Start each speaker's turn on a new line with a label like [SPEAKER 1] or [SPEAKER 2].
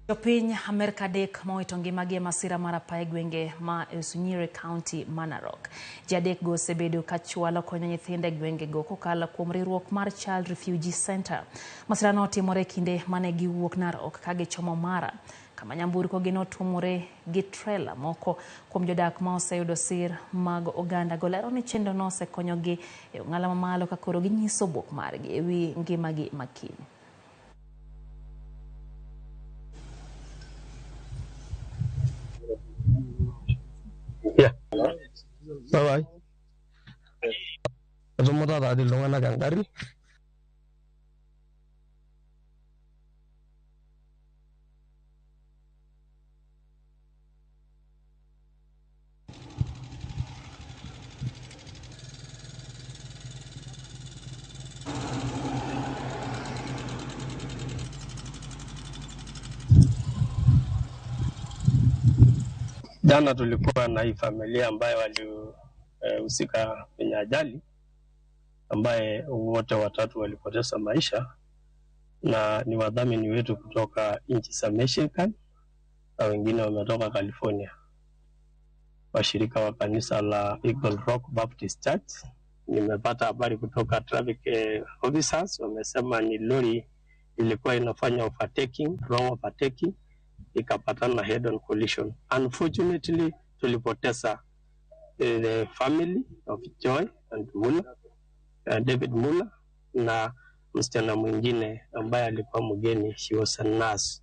[SPEAKER 1] Jopiny Amerka adek ma owito ngimagi e masira mar apaya e gwenge ma Usunyire County ma Narok. Ji adekgo osebedo ka chwalo konyo nyithindo e gwengego kokalo kuom riwruok mar Child Refugee Center. Masirano otimore e kinde mane giwuok Narok ka gichomo Mara, kama nyamburko gi notuomore gi trela. Moko kuom jodak ma oseyudo sir mag oganda go lero ni chenrono osekonyogi e ong'ala mamalo ka koro ginyiso buok margi e wi ngimagi ma kiny.
[SPEAKER 2] Yeah. Bye bye. Etumuta taadi iltung'anak engarri. Jana tulikuwa na hii familia ambayo walihusika kwenye ajali ambaye wote watatu walipoteza maisha, na ni wadhamini wetu kutoka nchi za Michigan na wengine wametoka California, washirika wa kanisa la Eagle Rock Baptist Church. Nimepata habari kutoka traffic officers, wamesema ni lori ilikuwa inafanya overtaking, wrong overtaking, ikapatana head on collision. Unfortunately, tulipoteza the family of Joy and Mula, David Mula na msichana mwingine ambaye alikuwa mgeni, she was a nurse.